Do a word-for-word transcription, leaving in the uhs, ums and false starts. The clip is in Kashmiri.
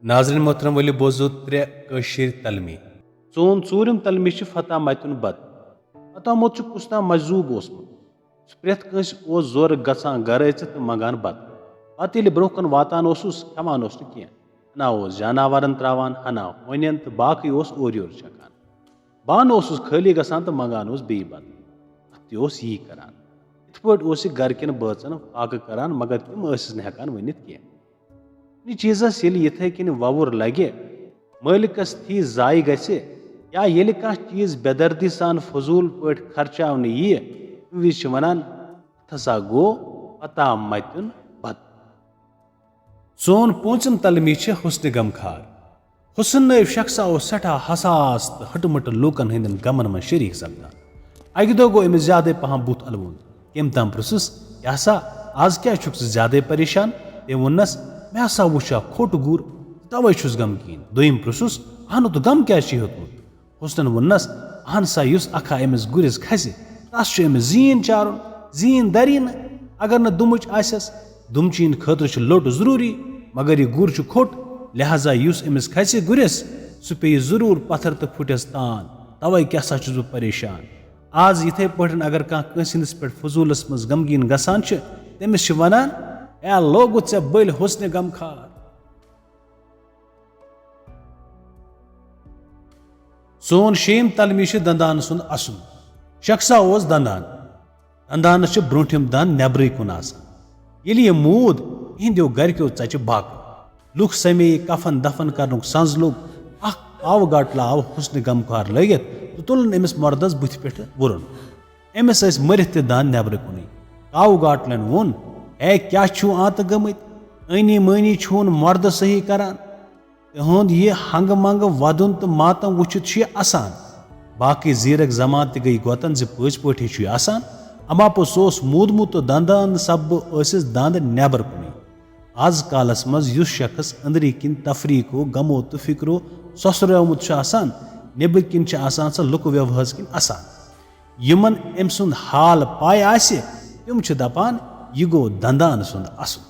ناظرین محترم، ؤلِو بوزو ترٛےٚ کٲشِر تلمی۔ سون ژوٗرِم تلمی چھُ فتح متیُن بتہٕ۔ فتح مت چھُ کُس تام مجذوب اوسمُت۔ سُہ پرٛٮ۪تھ کٲنٛسہِ اوس زورٕ گژھان گرٕ أژِتھ تہٕ منٛگان بتہٕ۔ پتہٕ ییٚلہِ برٛونٛہہ کُن واتان اوسُس، کھٮ۪وان اوس نہٕ کینٛہہ۔ ہنا اوس جاناوارن تراوان، ہنا ہونٮ۪ن، تہٕ باقٕے اوس اورٕ یورٕ چھکان۔ بہٕ ہنا اوسُس خٲلی گژھان تہٕ منٛگان اوس بیٚیہِ بتہٕ۔ اتھ تہِ اوس یی کران۔ یِتھ پٲٹھۍ اوس یہِ گرِکٮ۪ن بٲژن فاقہٕ کران، مگر تِم ٲسِس نہٕ ہٮ۪کان ؤنِتھ کینٛہہ۔ کُنہِ چیٖزس ییٚلہِ یِتھے کٔنۍ وۄوُر لگہِ، مٲلکس تھی ضایہِ گژھِ، یا ییٚلہِ کانٛہہ چیٖز بے دردی سان فضوٗل پٲٹھۍ خرچاونہٕ یِیہِ، تَمہِ وِزِ چھِ ونان، "اتھ ہسا گوٚو پتہ متیُن بتہٕ۔" سون پوٗنٛژِم تلمی چھِ حسنِ غمخار۔ حسن نٲوۍ شخصا اوس سٮ۪ٹھاہ حساس تہٕ ہٕٹہٕ مٕٹہٕ لوٗکن ہٕنٛدٮ۪ن غمن منٛز شریٖک سپدان۔ اکہِ دۄہ گوٚو أمِس زیادَے پہم بُتھ الوُنٛد۔ کٔمۍ تام پرٛژھُس، "کیٛاہ سا، از کیٛازِ چھُکھ ژٕ زیادَے پریشان؟" تٔمۍ ووٚننس، "مےٚ ہسا وُچھا کھوٚٹ گُر، توے چھُس غمگیٖن۔" دوٚیِم پرٛژھُس، "اہنُو، تہٕ غم کیٛازِ چھُے ہیوٚتمُت؟" حسنن ووٚننس، "اہن سا، یُس اکھا أمِس گُرِس کھسہِ، تس چھُ أمِس زیٖن چارُن، زیٖن دری نہٕ۔ اگر نہٕ دُمٕچ آسٮ۪س، دُمچیٖن خٲطرٕ چھُ لوٚٹ ضروٗری، مگر یہِ گُر چھُ کھوٚٹ، لہذا یُس أمِس کھسہِ گُرِس، سُہ پیٚیہِ ضروٗر پتھر تہٕ پھُٹٮ۪س تان۔ توے کیٛاہ سا چھُس بہٕ پریشان۔ از یِتھے پٲٹھۍ اگر کانٛہہ کٲنٛسہِ ہٕنٛدِس پٮ۪ٹھ فضوٗلس منٛز غمگیٖن گژھان چھِ، تٔمِس چھِ ونان، 'اے لوگُت ژےٚ بٔلۍ حسنِ غمخار۔'" سون شیٚیِم تلمی چھُ دندان سُنٛد اَسُن۔ شخصا اوس دندان۔ دندانس چھِ برٛونٛٹھِم دند نٮ۪برٕے کُن آسان۔ ییٚلہِ یہِ موٗد، یِہنٛدیو گرِکیو ژچہِ باقٕے۔ لُکھ سمیے، کفن دفن کرنُک سنز لوٚگ۔ اکھ کاوٕ گاٹلہٕ آو حسنِ غمخار لٲگِتھ تہٕ تُلُن أمِس مردس بُتھِ پٮ۪ٹھٕ وُرُن۔ أمِس ٲسۍ مٔرِتھ تہِ دند نٮ۪برٕ کُنُے۔ کاوٕ گاٹلن ووٚن، "اے، کیٛاہ چھِو آنتہٕ گٔمٕتۍ؟ ٲنی مٲنی چھُون مردٕ صحیح کران؟" تِہُنٛد یہِ ہنگہٕ منگہٕ ودُن تہٕ ماتم وُچھِتھ چھُ یہِ اسان۔ باقٕے زیرک زمان تہِ گٔیہِ گۄتن زِ پٔزۍ پٲٹھی چھُ یہِ اسان۔ اما پوٚز سُہ اوس موٗدمُت تہٕ دندان سببہٕ ٲسِس دند نٮ۪بر کُنُے۔ از کالس منٛز یُس شخص أنٛدری کِنۍ تفریقو، غمو تہٕ فکرو سۄسریومُت چھُ آسان، نیٚبٕرۍ کِنۍ چھِ آسان سۄ لُکہٕ وٮ۪وہٲرس کِنۍ اسان۔ یِمن أمۍ سُنٛد حال پاے آسہِ، تِم چھِ دپان، "یہِ گوٚو دندان سُنٛد اصل۔"